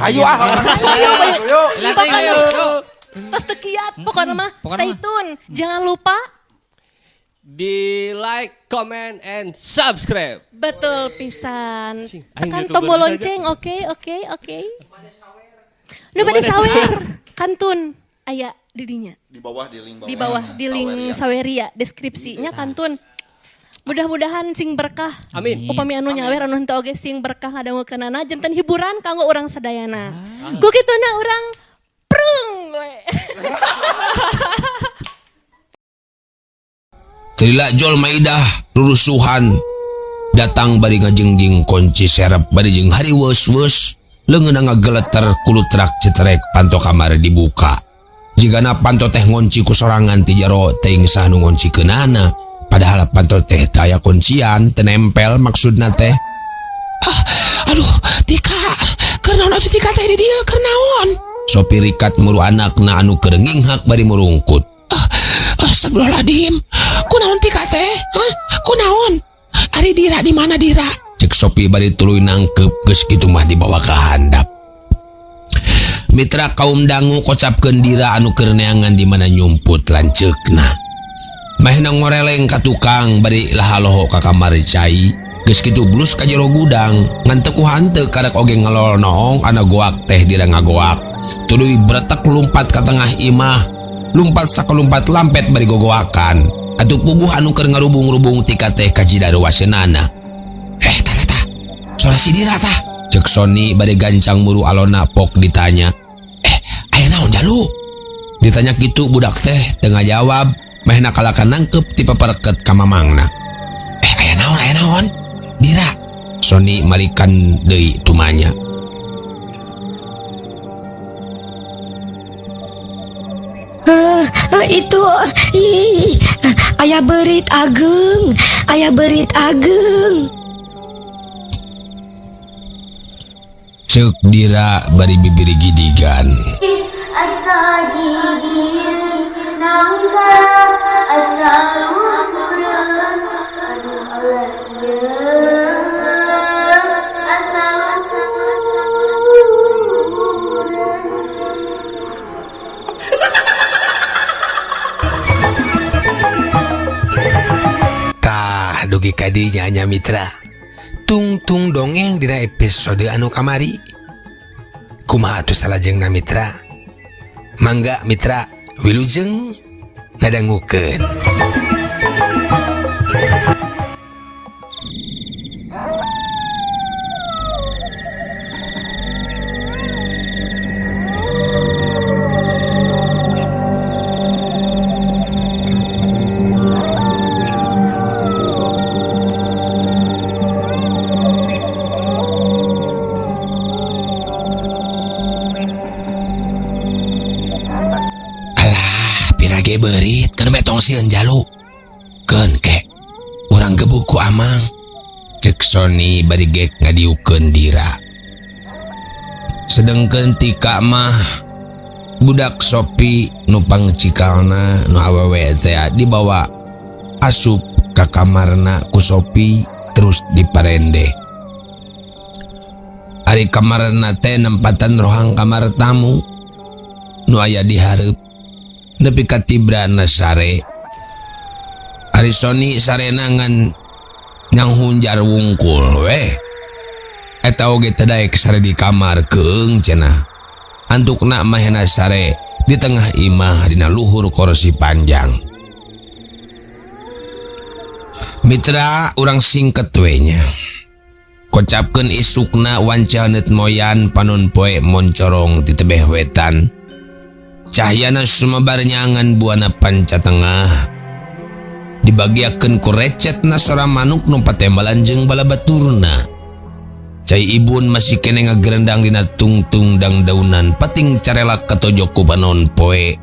Ayo ah. Ayo, ayo. Lah, Pokoknya ayo. tos teu kiat pokoknya mah Pokoknya stay mah. tune. Jangan lupa Di like, comment, and subscribe. betul pisan. Cing, aing Tekan YouTuber tombol saja. lonceng, oke oke oke. Nu bade sawer kantun aya di dinya. Di bawah di link bawah. Di bawah di link Saweria. Saweria deskripsinya kantun. Mudah-mudahan sing berkah. Amin. Upami anu nyawer anu henteu oge sing berkah ngadangukeunana janten hiburan kanggo urang sadayana. Ku kituna urang prung we. Lila Jol Maidah rurusuhan datang bari ngajengjing kunci serep bari jeung hariweus-weus leungeunna ngageleter kulutrak cetrek panto kamar dibuka. Jigana panto teh ngonci ku sorangan ti jero teuing saha nu ngoncikeunana padahal panto teh teu aya kuncian teu nempel maksudna teh. Ah, aduh Tika, keur naon atuh Tika teh di dieu keur naon? Sopi rikat muru anakna anu keur nginghak bari murungkut. Ah, astagfirullahaladzim. Kunaon Tika teh? Hah? Kunaon? Ari Dira di mana Dira? Cek Sopi bari tuluy nangkep geus kitu mah dibawa ka handap. Mitra kaum dangu kocapkeun Dira anu keur neangan di mana nyumput lanceukna. Mahna ngoreleng ka tukang bari lahaloho ka kamar cai. Geus kitu blus ka jero gudang ngan teu ku hanteu karek oge ngelol noong ana goak teh Dira ngagoak. Tuluy bretek lumpat ka tengah imah. Lumpat sakalumpat lampet bari gogoakan. Atuh puguh anu keur ngarubung-rubung tika teh ka jidaruwaseunana. Tah tah tah. Sora si Dira tah. Cek Sony bari gancang muru alona pok ditanya. Aya naon jalu? Ditanya kitu budak teh teu ngajawab, mehna kalakan nangkep ti papareket ka mamangna. Aya naon, aya naon? Dira. Sony malikan deui tumanya. Itu ih, aya berit ageng, aya berit ageng. Ceuk Dira bari bibir gidigan. Tah dugi ka dinya nya mitra. Tungtung dongeng dina episode anu kamari. Kumaha atuh salajengna mitra? Mangga mitra wilujeng ngadangukeun. Alah, pirage beurit keur metong sieun jalu. Keun ke, urang gebuk ku amang. Cek Sony bari gek ngadiukeun Dira. Sedengkeun Tika mah budak Sopi nu pangcikalna nu awewe teh dibawa asup ka kamarna ku Sopi terus diparende. Ari kamarna teh nempatan rohang kamar tamu nu aya di hareup nepi ka tibrana sare. Ari Sony sarena ngan nyanghunjar wungkul weh. Eta oge teu daek sare di kamar keung cenah. Antukna mahena sare di tengah imah dina luhur kursi panjang. Mitra urang singket we nya. Kocapkeun isukna wanca neut moyan panon poe moncorong ti tebeh wetan. Cahyana sumebar nyangan buana panca tengah. Dibagiakeun ku recetna sora manuk nu patembalan jeung bala baturna. Cai ibun masih kene ngagerendang dina tungtung dangdaunan pating carelak katojok ku panon poe.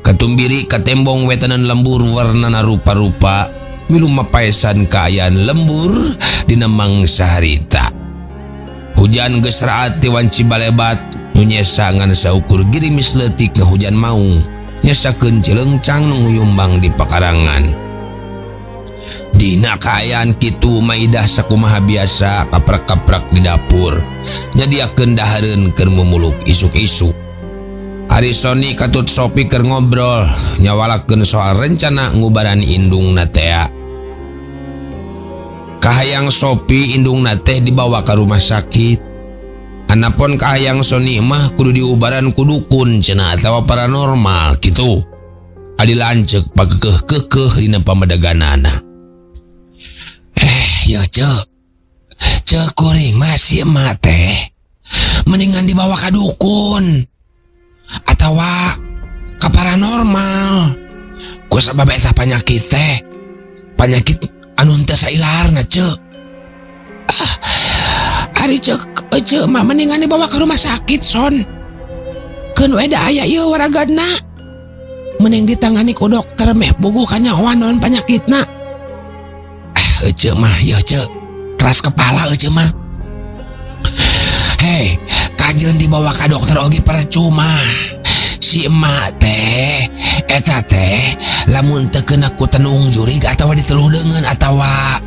Katumbiri katembong wetanan lembur warnana rupa-rupa milu mapaesan kaayaan lembur dina mangsa harita. Hujan geus raat ti wanci balebat nu nyesa ngan saukur girimis leutik ngahujan maung nyesakeun cileungcang nu nguyumbang di pakarangan. Dina kaayaan kitu Maidah sakumaha biasa kaprak-kaprak di dapur nyadiakeun dahareun keur mumuluk isuk-isuk. Ari Sony katut Sopi keur ngobrol nyawalakeun soal rencana ngubaran indungna tea. Kahayang Sopi indungna teh dibawa ka rumah sakit. Anapon kahayang Sony mah kudu diubaran ku dukun cenah atawa paranormal kitu. Adi lanceuk pakekeuh-keukeuh dina pamedeganana. Ya cek, cek kuring masih emak teh mendingan dibawa ka dukun atawa ka paranormal. Ku sabab eta panyakit teh panyakit anu henteu sailarna cek. Ari cek cek mah mendingan dibawa ke rumah sakit son. Keun we da aya ieu waragadna. Mending ditangani ku dokter meh puguh kanyahoan naon panyakitna. Ece mah ya cek keras kepala ece mah. Hei, kajeun dibawa ka dokter oge percuma. Si emak teh eta teh lamun teu kena ku tenung jurig atawa diteluh deungeun atawa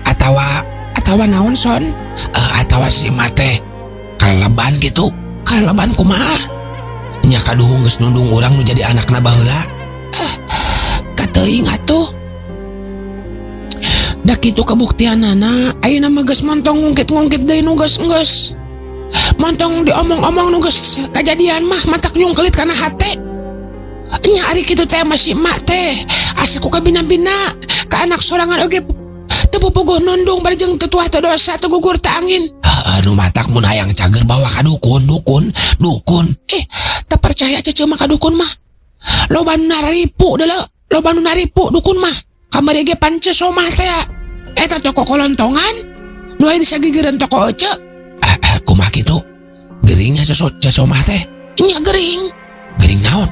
atawa atawa naon son? Atawa si emak teh kaleleban gitu. Kaleleban kumaha? Nya kaduhung geus nundung urang nu jadi anakna baheula. Kateuing atuh. Da kitu kabuktianana ayeuna mah geus montong ngungkit-ngungkit deui nu geus-geus. Montong diomong-omong nu geus kajadian mah matak nyungkelit kana hate. Nya ari kitu teh masih emak teh asa ku kabina-bina ka anak sorangan oge teu pupuguh nundung bari jeung teu tuah teu dosa teu gugur teu angin. Heueuh nu matak mun hayang cager bawa ka dukun, dukun, dukun. Teu percaya ceceu mah ka dukun mah. Loba nu naripu deuleu, loba nu naripu dukun mah. Kamari ge pan Ceu Somah teh eta toko kolontongan nu aya di sagigireun toko ece. Kumaha kitu? Geringnya Ceu Somah teh? Nya gering. Gering naon?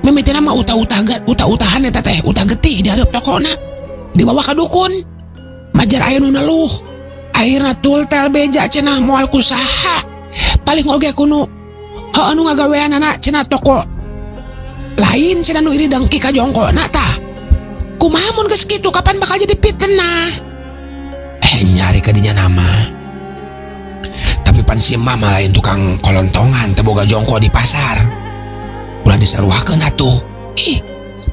Mimitina mah utah-utah utah-utahan eta teh, utah getih di hareup tokona. Dibawa ka dukun. Majar aya nu neluh. Akhirna tultel beja cenah moal ku saha. Paling oge kunu heueuh nu ngagaweanana cenah toko lain cenah nu iri dengki ka jongkona tah. Kumaha mun geus kitu kapan bakal jadi fitnah? Nyari ka dinya nama. Tapi pan si mama lain tukang kolontongan teu boga jongko di pasar. Ulah disaruakeun atuh. Ih,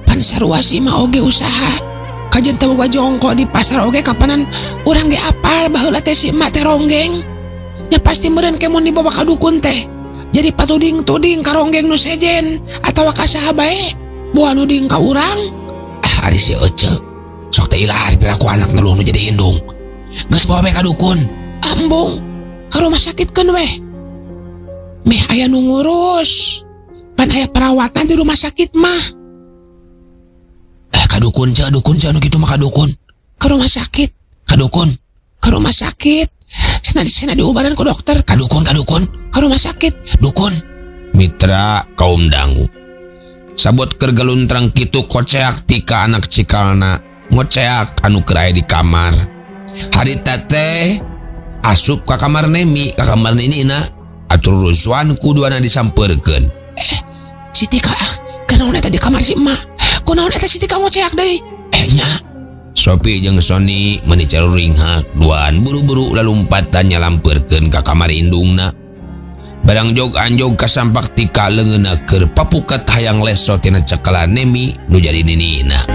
pan sarua si mah oge usaha. Kajen teu boga jongko di pasar oge kapanan urang ge apal baheula teh si emak teh ronggeng. Nya pasti meureun ke mun dibawa ka dukun teh. Jadi patuding-tuding ka ronggeng nu sejen atawa ka saha bae. Buah nuding ka urang. Ari si ece sok teh ilah piraku anak neluh nu jadi indung. Geus bawa we ka dukun. Embung ka rumah sakit keun weh. Meh aya nu ngurus. Pan aya perawatan di rumah sakit mah. Ka dukun ceu, dukun ceu nu kitu mah ka dukun. Ka rumah sakit, ka dukun, ka rumah sakit. Cenah diubaran ku dokter, ka dukun, ka dukun, ka rumah sakit, dukun. Mitra kaum dangu. Sabot keur geluntrang kitu koceak tika anak cikalna ngoceak anu keur aya di kamar. Harita teh asup ka kamar Nemi, ka kamar ninina atur rusuhan kuduana disampeurkeun. Si Tika, kunaon eta di kamar si emak? Kunaon eta si Tika ngoceak deui? Nya. Sopi jeung Sony meuni caruringhak duaan buru-buru lalumpatan nyalampeurkeun ka kamar indungna. Barang jog anjog kasampak Tika leungeunna keur papukat hayang leso tina cekalan Nemi nu jadi ninina.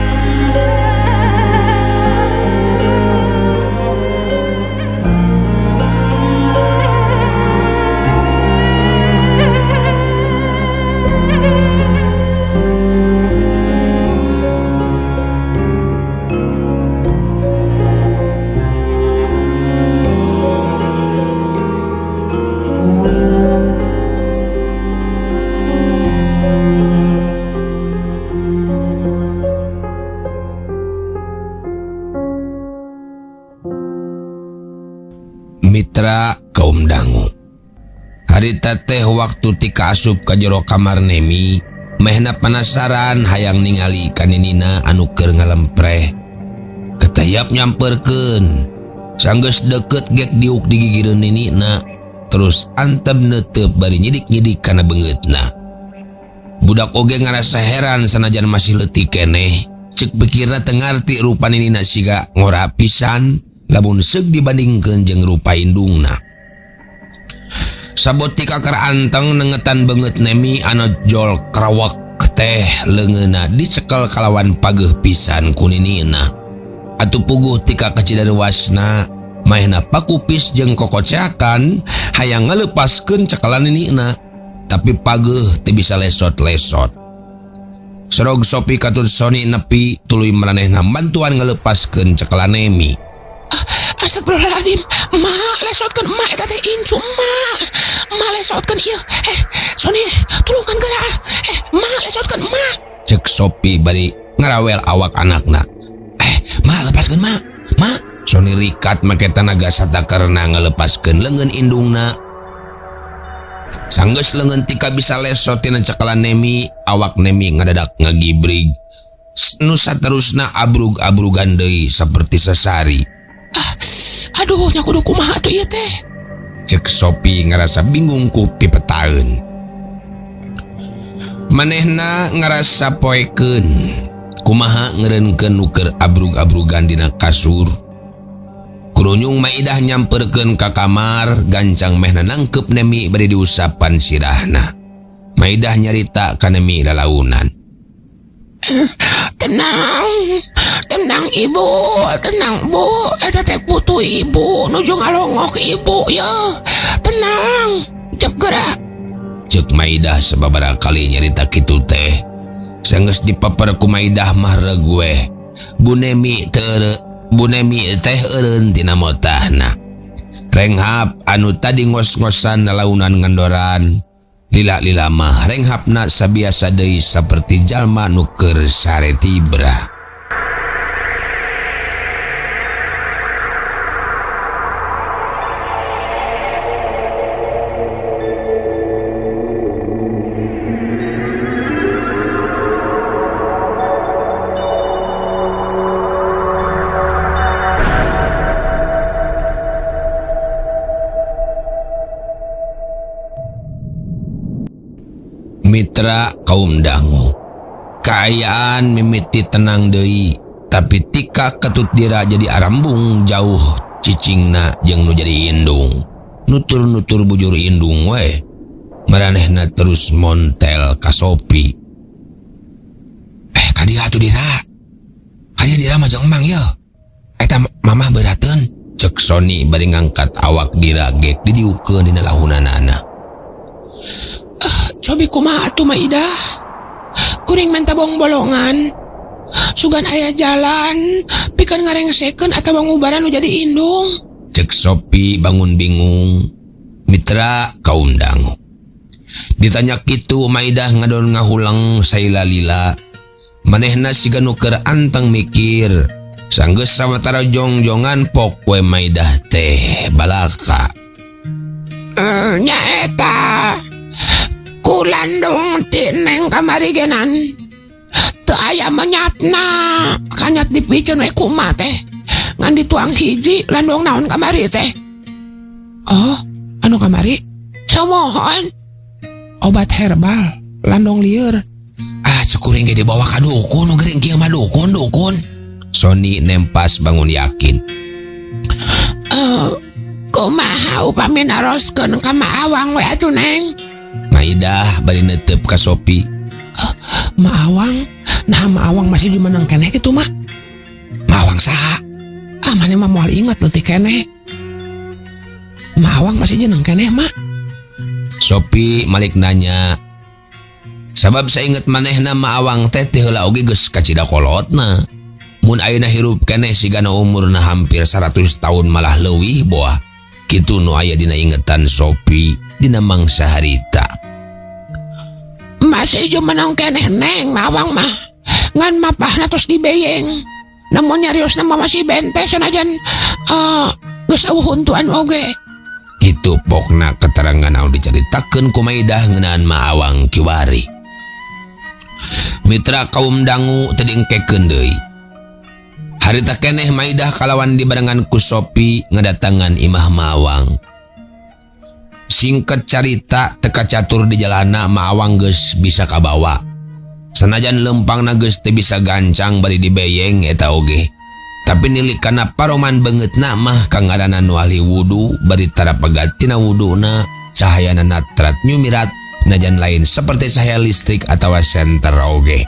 Mitra kaum dangu. Harita teh waktu Tika asup ka jero kamar Nemi, mehna penasaran hayang ningali ka ninina anu keur ngalempreh. Ketayap nyamperkeun. Sanggeus deukeut gek diuk di gigireun ninina, terus antep neuteup bari nyidik-nyidik kana beungeutna. Budak oge ngarasa heran sanajan masih leutik keneh. Cek pikirna teu ngarti rupa ninina siga ngora pisan lamun seug dibandingkeun jeung rupa indungna. Sabot Tika keur anteng nengetan beungeut Nemi anu jol krawek teh leungeunna dicekel kalawan pageuh pisan ku ninina. Atuh puguh Tika kacidarewasna maehna pakupis jeung kokoceakan hayang ngaleupaskeun cekelan ninina tapi pageuh teu bisa lesot-lesot. Sorog Sopi katut Sony nepi tuluy maranehna bantuan ngaleupaskeun cekelan Nemi. Astagfirullahaladzim, mak lesotkeun emak eta teh incu emak. Emak lesotkeun ieu. Sony tulungan geura. Emak lesotkeun emak. Cek Sopi bari ngarawel awak anakna. Mak lepaskeun mak. Mak Sony rikat make tanaga satakerna ngalepaskeun leungeun indungna. Sanggeus leungeun Tika bisa lesot tina cekelan Nemi, awak Nemi ngadadak ngagibrig. Nu saterusna abrug-abrugan deui saperti sesari. Aduh, nya kudu kumaha atuh ieu teh? Cek Sopi ngarasa bingung ku pipetaeun. Manehna ngarasa poekeun. Kumaha ngeureunkeun nu keur abrug-abrugan dina kasur. Kurunyung Maidah nyamperkeun ka kamar, gancang mehna nangkep Nemi bari diusapan sirahna. Maidah nyarita ka Nemi lalaunan. Tenang, tenang ibu, tenang bu, eta teh putu ibu, nuju ngalongok ibu ya. Tenang, cep gerak. Cek Maidah sababaraha kali nyarita kitu teh. Sanggeus dipapar ku Maidah mah reug weh. Bu Nemi teu Bu Nemi teh eureun tina motahna. Renghap anu tadi ngos-ngosan lalaunan ngandoran. Lila-lila mah renghapna sabiasa deui saperti jalma nu keur sare tibra. Mitra kaum dangu. Kaayaan mimiti tenang deui, tapi Tika ketut Dira jadi arambung jauh cicingna jeung nu jadi indung. Nutur-nutur bujur indung we. Maranehna terus montel ka Sopi. Ka dieu atuh Dira. Ka dieu Dira mah jeung emang yeuh. Eta mamah beurateun. Cek Sony bari ngangkat awak Dira gek didiukeun dina lahunanana. Cobi kumaha atuh Maidah? Kuring menta bong-bolongan. Sugan aya jalan pikeun ngarengsekeun atawa ngubaran nu jadi indung. Cek Sopi bangun bingung. Mitra kaum dangu. Ditanya kitu Maidah ngadon ngahuleng saila-lila. Manehna siga nu keur anteng mikir. Sanggeus sawatara jongjongan pok we Maidah teh balaka. Nyaeta kulandung ti neng kamari genan. Teu aya menyatna, kanyat dipiceun we kumaha teh. Ngan dituang hiji landung naon kamari teh. Oh, anu kamari? Comohon. Obat herbal, landung lieur. Ah, cekuring ge dibawa ka dukun, nu geuring kieu mah dukun, dukun. Sony nempas bangun yakin. Kumaha upami naroskeun ka Ma Awang we atuh neng? Maidah bari netep ka Sopi. Ma Awang? Nah, Ma Awang masih jumeneng keneh kitu mah. Ma Awang saha? Ah, maneh mah moal inget leutik keneh. Ma Awang masih jeneng keneh, Mak. Sopi malik nanya. Sabab sainget manehna Ma Awang teh teu heula oge geus kacida kolotna. Mun ayeuna hirup keneh sigana umurna hampir 100 tahun malah leuwih boah. Kitu nu aya dina ingetan Sopi dina mangsa harita. Masih jumeneng keneh neng Ma Awang mah. Ngan mapahna tos dibeyeng. Namun nyariosna mah masih bente sanajan geus eueuh huntuan oge. Kitu pokna keterangan anu dicaritakeun ku Maidah ngeunaan Ma Awang kiwari. Mitra kaum dangu teu diengkekeun deui. Harita keneh Maidah kalawan dibarengan ku Sopi ngadatangan imah Ma Awang. Singkat carita teka catur di jalana Ma Awang geus bisa kabawa. Sanajan lempangna geus teu bisa gancang bari dibeyeng eta oge. Tapi nilik kana paroman beungeutna mah kangarana nu ahli wudu bari tara pegat tina wuduna cahayana natrat nyumirat najan lain seperti cahaya listrik atawa senter oge.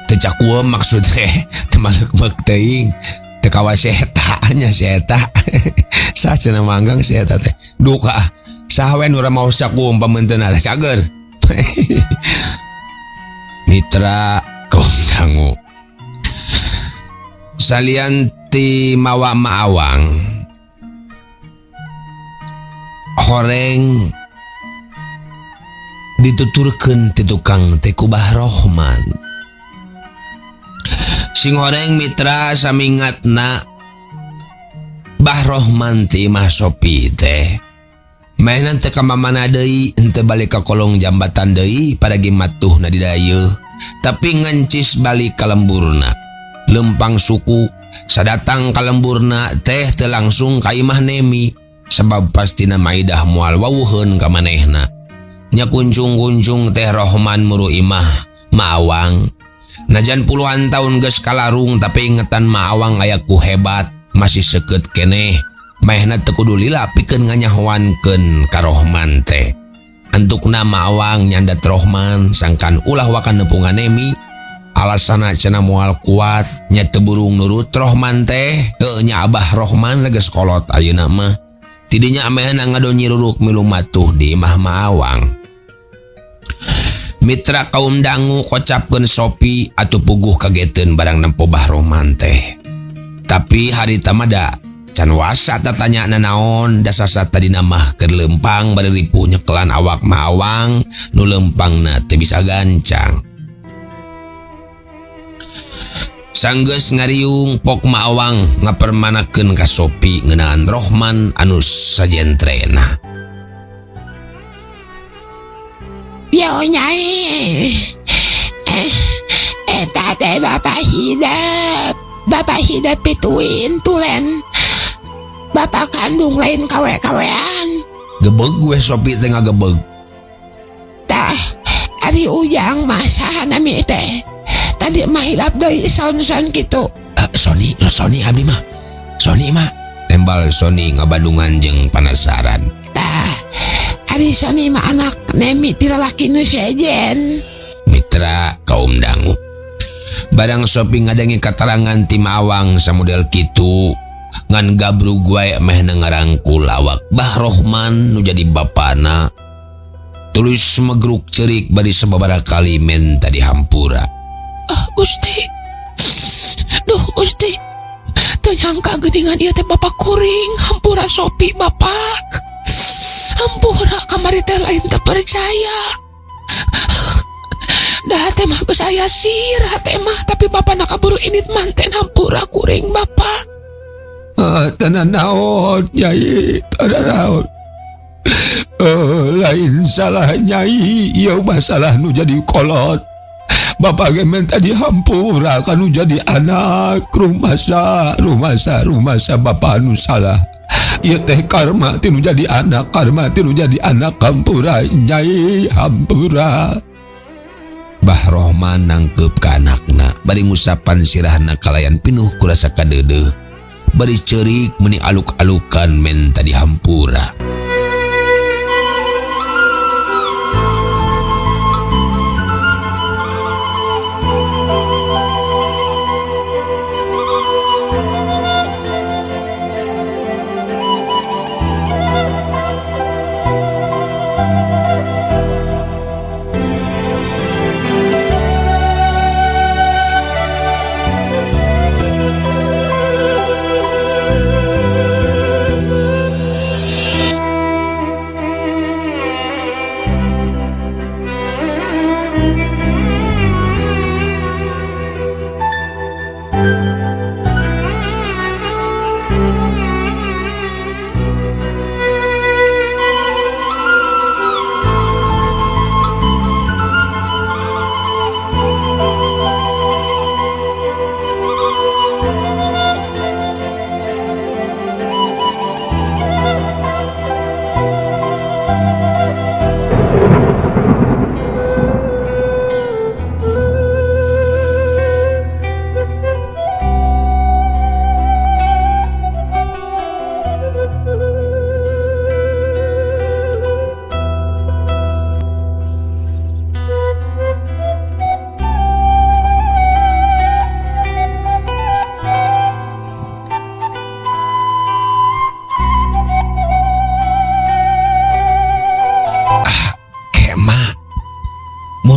Teu cakueum maksud teh teu maleukeuk teuing teu kawas si eta nya si eta. Saha cenah manggang si eta teh duka saha we nu ramaos cakueum pamenteuna teh cager. Mitra kaum dangu salian ti mawa maawang horeng dituturkeun ti tukang teh ku Bah Rohman. Sing horeng mitra samingatna Bah Rohman ti Imah Sopi teh mainan teu ka mamana deui henteu balik ka kolong jambatan deui paragi matuhna di dayeuh tapi ngencis balik ka lemburna lempang suku sadatang ka lemburna teh teu langsung ka imah Nemi sebab pastina Maidah moal wawuheun ka manehna. Nya kuncung-kuncung teh Rohman muru imah Maawang. Najan puluhan tahun geus kalarung tapi ingetan Maawang aya ku hebat masih seukeut keneh. Maehna teu kudu lila pikeun nganyahoankeun ka Rohman teh. Antukna Maawang nyandat Rohman sangkan ulah wakan nepungan Nemi. Alasana cenah moal kuat nya teu burung nurut Rohman teh. Heueuh nya Abah Rohman geus kolot ayeuna mah. Tidinya amehna ngadonyiruruk milu matuh di imah Maawang. Mitra kaum dangu kocapkeun Sopi atuh puguh kageteun barang nempo Bah Rohman teh. Tapi harita mah da can wasa tatanya nanaon dasasa tadina mah keur lempang bari ripuh nyekelan awak Maawang nu lempangna teu bisa gancang. Sanggeus ngariung pok Maawang ngapermanakeun ka Sopi ngeunaan Rohman anu sajentrena. Yo nyai, eta teh bapak hidep, bapak hidep pituin tulen, bapak kandung lain kawe-kawean. Gebeg gue Sopi teh ngagebeg. Tah, ari Ujang mah saha nami teh? Tadi mah hilap deui son-son kitu. Sony, lo Sony abdi mah. Sony mah. Tembal Sony ngabadungan jeung panasaran. Tah, ari Sony mah anak Nemi ti lalaki nu sejen. Mitra kaum dangu. Barang Sopi ngadengi katerangan ti Maawang samodel kitu, ngan gabrug wae meh ngarangkul awak Bah Rohman nu jadi bapana. Tulus megruk cerik bari sababaraha kali menta dihampura. Ah, Gusti. Duh, Gusti. Teu nyangka geuningan ieu teh bapak kuring, hampura Sopi bapak. Hampura kamari teh lain teu percaya. Dah teh mah geus aya sirah teh mah, tapi bapak nak kaburu init manten hampura kuring bapak. Ah, tenan naon nyai, tenan naon. Lain salah nyai, ieu masalah nu jadi kolot. Bapak ge minta dihampura kanu jadi anak rumasa, rumasa, rumasa bapak nu salah. Ieu teh karma tinu jadi anak, karma tinu jadi anak, hampura nyai, hampura. Bah Rohman nangkep ka anakna bari ngusapan sirahna kalayan pinuh kurasa kadeudeuh. Bari ceurik meuni aluk-alukan menta dihampura.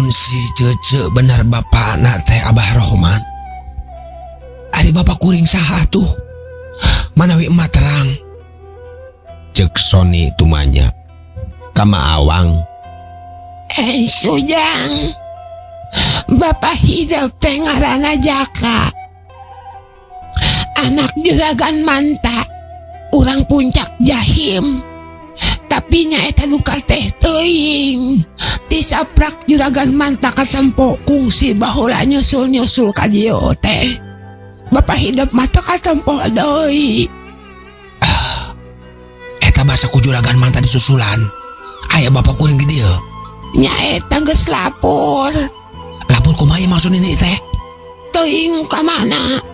Lamun si Cece bener bapakna teh Abah Rohman, ari bapak kuring saha tuh? Manawi emak terang. Cek Sony tumanya ka Ma Awang. Eh, Ujang, Bapak hidup teh ngaranna Jaka, anak juragan Manta, urang Puncak Jahim. Tapi nyaeta duka teh teuing tisaprak juragan Manta katempo kungsi baheula nyusul-nyusul ka dieu teh. Bapak hidup mah teu katempo deui. Eta bahasa ku juragan Manta disusulan. Aya bapak kuring di dieu? Nyaeta geus lapor. Lapor kumaha maksud ini teh? Teuing ka mana,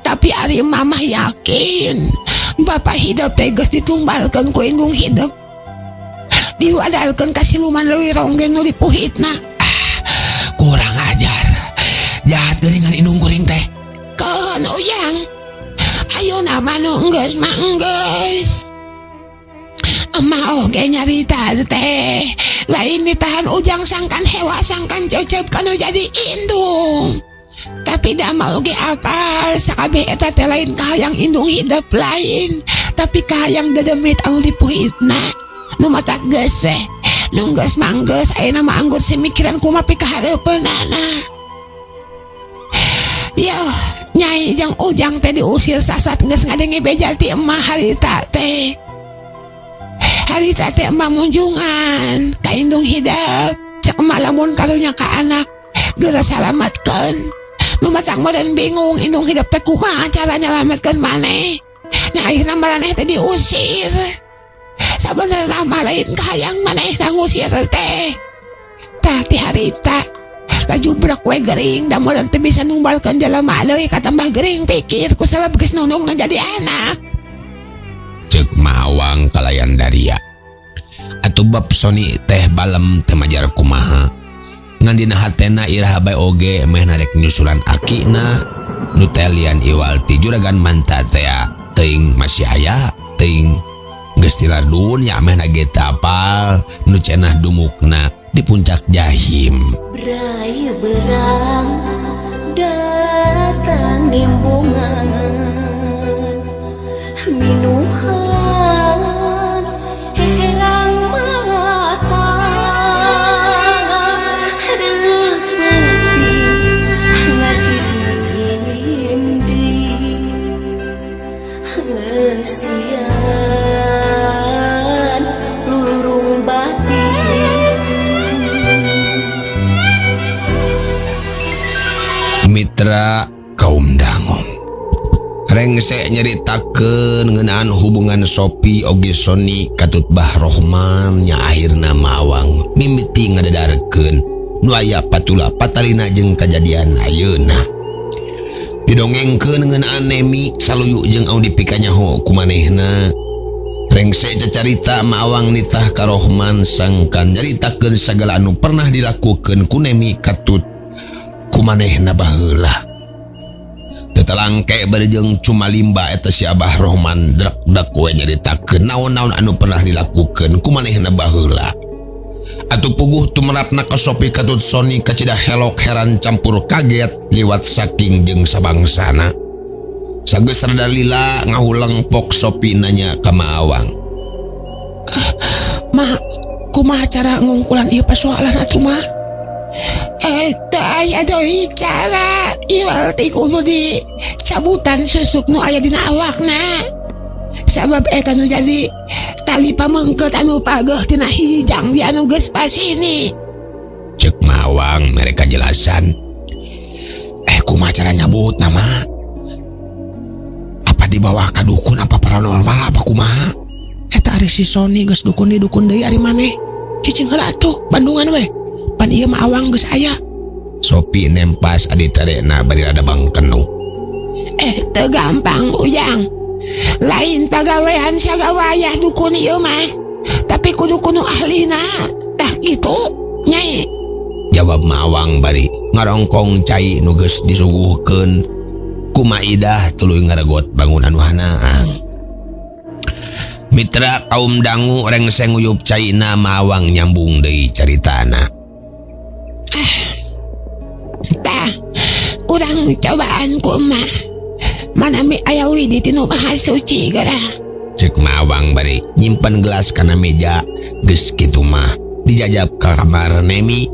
tapi ari Mama yakin Bapak hidup teh geus ditumbalkeun ku indung hidup, diwadalkeun ka siluman leuwih ronggeng nu dipuhitna. Kurang ajar. Jahat geuningan indung kuring teh. Keun, Ujang, ayeuna mah nu enggeus mah enggeus. Emak oge nyarita teh lain ditahan Ujang, sangkan hewa sangkan cecep kanu jadi indung, tapi da mau oge apal sakabeh eta teh lain kahayang indung hidup lain, tapi kahayang dedemit anu dipuhitna. Nu matak geus we, nu geus mah enggeus. Ayeuna mah anggur simikiran kumaha pikahareupeunana. Yo, Nyai jeung Ujang teh diusir sasat geus ngadenge beja ti emah harita teh. Harita teh emah munjungan ka indung hidup. Cek emak, lamun karunya ka anak geura salamatkeun. Nu matak meureun bingung indung hidup teh kumaha cara nyalamatkeun maneh. Nya akhirna maraneh teh diusir. Sabenerna mah lain kahayang maneh ngusir teh. Tah, ti harita laju brek we gering da meureun teu bisa numbalkeun jelema deui, katambah gering pikir ku sabab geus nunung nu jadi anak. Cek Mawang kalayan daria. Atuh bab Sony teh balem teu majar kumaha. Ngan dina hatena iraha bae oge meh narek nyusulan akina nu telian iwal ti juragan Manta teh, teuing masih aya, teuing geus tilar dunya, meh ge teu apal nu cenah dumukna di Puncak Jahim. Brai berang datang nimbungan minuhan herang mata reuk peuting ngajirindi ngeusian lulurung batin. Mitra kaum dangu, rengse nyeritakeun ngeunaan hubungan Sopi oge Sony katut Bah Rohman nya akhirna Mawang mimiti ngadedarkeun nu aya patula patalina jeung kajadian ayeuna. Didongengkeun ngeunaan Nemi saluyu jeung anu dipikanyaho ku manehna. Rengse cacarita Mawang nitah ka Rohman sangkan nyaritakeun sagala anu pernah dilakukeun ku Nemi katut ku manehna baheula. Tetelangke bari jeung cumalimba eta si Abah Rohman drek-drek we nyaritakeun naon-naon anu pernah dilakukeun ku manehna baheula. Atuh puguh tumerapna ka Sopi katut Sony kacida helok heran campur kaget liwat saking jeung sabangsana. Sageus rada lila ngahuleng pok Sopi nanya ka Maawang. Ma, kumaha cara ngungkulan ieu persoalan atuh, Ma? Teu aya deui cara iwal ti kudu dicabutan susuk nu aya dina awakna. Sabab eta nu jadi tali pamengkeut anu pageuh tina hiji jangdi anu geus pasini. Cek Mawang mere kajelasan. Eh, kumaha cara nyabut nama? Apa dibawa ka dukun, apa paranormal, apa kumaha? Eta ari si Sony geus dukun di dukun deui ari maneh. Cicing heula atuh, Bandungan we. Pan ieu mah Awang geus aya. Sopi nempas adi terena bari rada bangkenu. Eh, teu gampang, Ujang. Lain pagawean sagawayah dukun ieu mah. Tapi kudu kudu ahlina. Tah kitu, Nyai. Jawab Mawang bari ngarongkong cai nu geus disuguhkeun ku Maidah tuluy ngaregot bangunan wahanaang. Mitra kaum dangu, rengse nguyup caina, Mawang nyambung deui caritana. Pangcobaan ku emak. Manami aya widi tinu maha suci gara. Cek Mawang bari nyimpen gelas kana meja geus kitu mah dijajab ka kamar Nemi.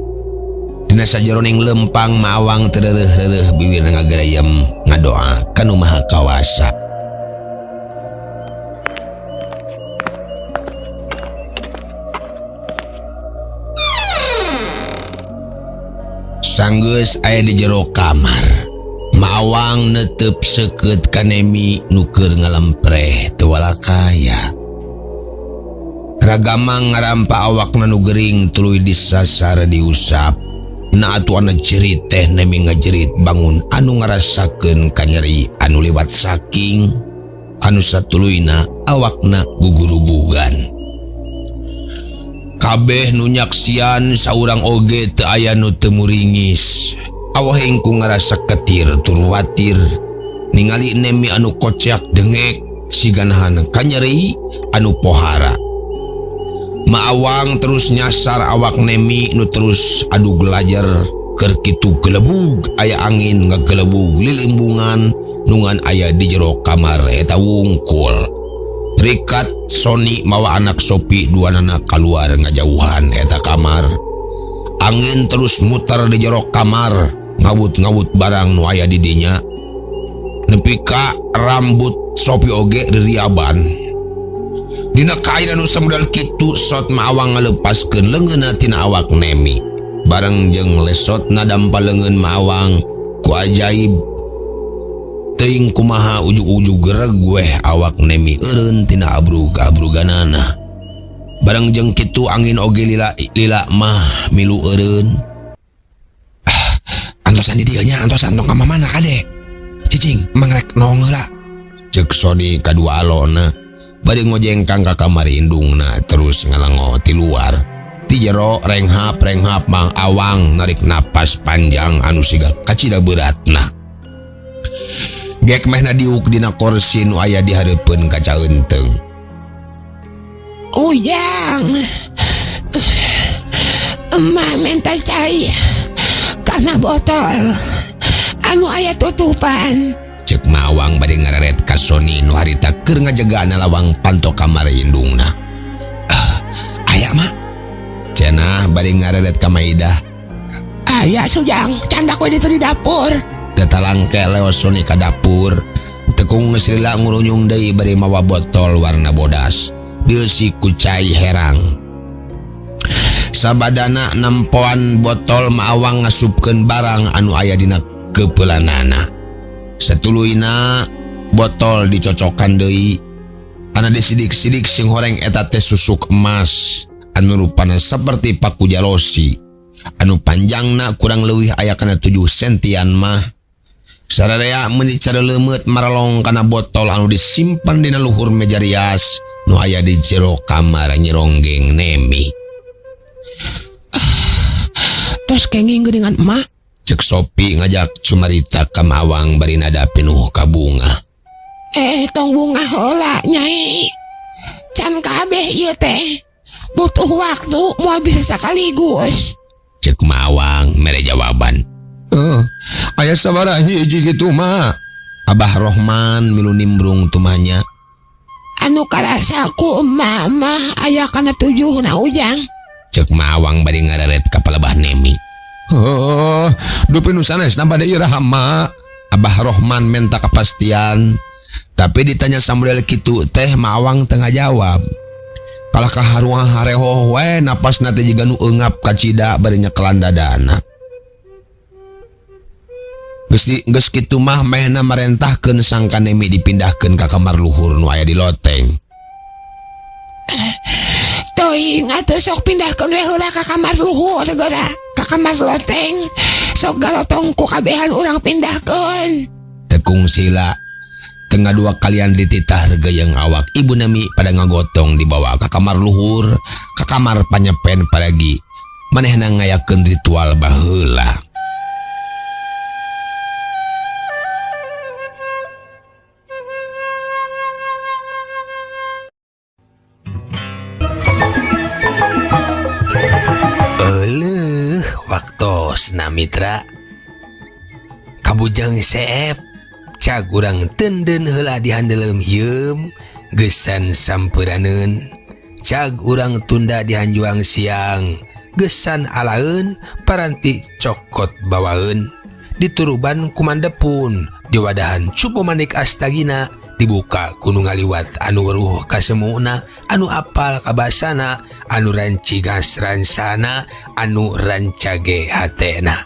Dina sajeroning lempang Mawang tereureeh-reureeh bibirna ngagereyem ngadoa ka Nu Maha Kawasa. Sanggeus aya di jero kamar. Mawang netep seukeut ka Nemi nu keur ngalempreh teu walakaya. Ragamang ngarampa awakna nu gering tuluy disasar diusap. Na atuh ana jerit teh Nemi ngajerit bangun anu ngarasakeun kanyeri anu liwat saking anu satuluyna awakna gugurubugan. Kabeh nu nyaksian saurang oge teu aya nu teu muringis. Awah ku ngarasa ketir tur watir ningali Nemi anu kocak dengek siganahan kanyeri anu pohara. Maawang terus nyasar awak Nemi nu terus adu gelajar keur kitu gelebug aya angin ngagelebug lilimbungan nungan aya di jero kamar eta wungkul. Rikat Sony mawa anak Sopi duanana kaluar ngajauhan eta kamar. Angin terus muter di jero kamar ngawut-ngawut barang nu aya di dinya. Nepi ka rambut Sopi oge ririaban. Dina kaayaan nu samudal kitu sot Maawang ngalepaskeun leungeunna tina awak Nemi. Bareng jeung lesotna dampa leungeun Maawang ku ajaib teuing kumaha ujug-ujug gereg weh awak Nemi eureun tina abrug-abruganana. Bareng jeung kitu angin oge lila lila mah milu eureun. Antosan di dieu nya, antosan tong ka mamana kade. Cicing, emang rek nong heula. Ceuk Sony kadua alona bari ngojengkang ka kamar indungna terus ngalengo ti luar. Ti jero renghap-renghap Mang Awang narik napas panjang anu siga kacida beratna. Gek mehna diuk dina korsi nu aya di hareupeun kaca eunteng. Ujang, emak menta cai kana botol anu aya tutupan. Cek Mawang bari ngareret ka Sony nu harita keur ngajagaan lawang panto kamar indungna. Aya mak. Cenah bari ngareret ka Maidah. Aya Sujang, candak we ditu di dapur. Tetalangke leos Sony ka dapur. Tekung geus lila ngurunyung deui bari mawa botol warna bodas. Dieusi ku cai herang. Sabadana nempoan botol Maawang ngasupkeun barang anu aya dina keupelanana. Satuluyna botol dicocokan deui. Ana disidik-sidik sing horeng eta teh susuk emas anu rupana saperti paku jalosi. Anu panjangna kurang leuwih aya kana 7 sentian mah. Sararea meuni careuleumeuet maralong kana botol anu disimpen dina luhur meja rias nu aya di jero kamar nyironggeng Nemi. Tos kenging geuningan emak. Cek Sopi ngajak cumarita ka Mawang bari nada pinuh kabunga. Tong bunga heula nyai. Can kabeh ieu teh. Butuh waktu moal bisa sakaligus. Cek Mawang mere jawaban. Aya sabaraha hiji kitu mah. Abah Rohman milu nimbrung tumanya. Anu karasa ku emak mah aya kana 7 na Ujang. Cek Mawang bari ngareret ka palebah Nemi. Oh, dupi nu sanes nambah deui iraha mak. Abah Rohman minta kepastian. Tapi ditanya samudel kitu teh Mawang teu ngajawab. Kalah kaharuang harehoh we napasna teh jiga nu eungap kacida bari nyekelan dadana. Geus kitu mah mehna marentahkeun sangka Nemi dipindahkeun ka kamar luhur nu aya di loteng. Teuing atuh sok pindahkeun we heula ka kamar luhur geura. Ka kamar loteng sok galotong ku kabehan urang pindahkeun. Tekung sila tengah dua kalian dititah regeyeng awak ibu Nemi pada ngagotong dibawa ka kamar luhur, ka kamar panyepen paragi manehna ngayakeun ritual baheula. Euleuh waktosna mitra. Kabujang seep cag urang tenden heula di handeuleum hieum gesan sampuraneun. Cag urang tunda di hanjuang siang gesan alaeun paranti cokot bawaeun. Dituruban kumandepun diwadahan cupu manik astagina dibuka ku nu ngaliwat anu weruh kasemuna anu apal kabasana anu rancigas ransana anu rancage hatena.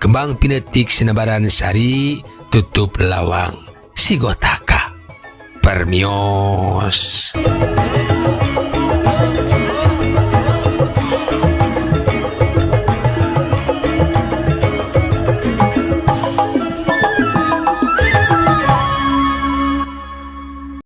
Kembang pinetik sinebaran sari tutup lawang sigotaka. Permios.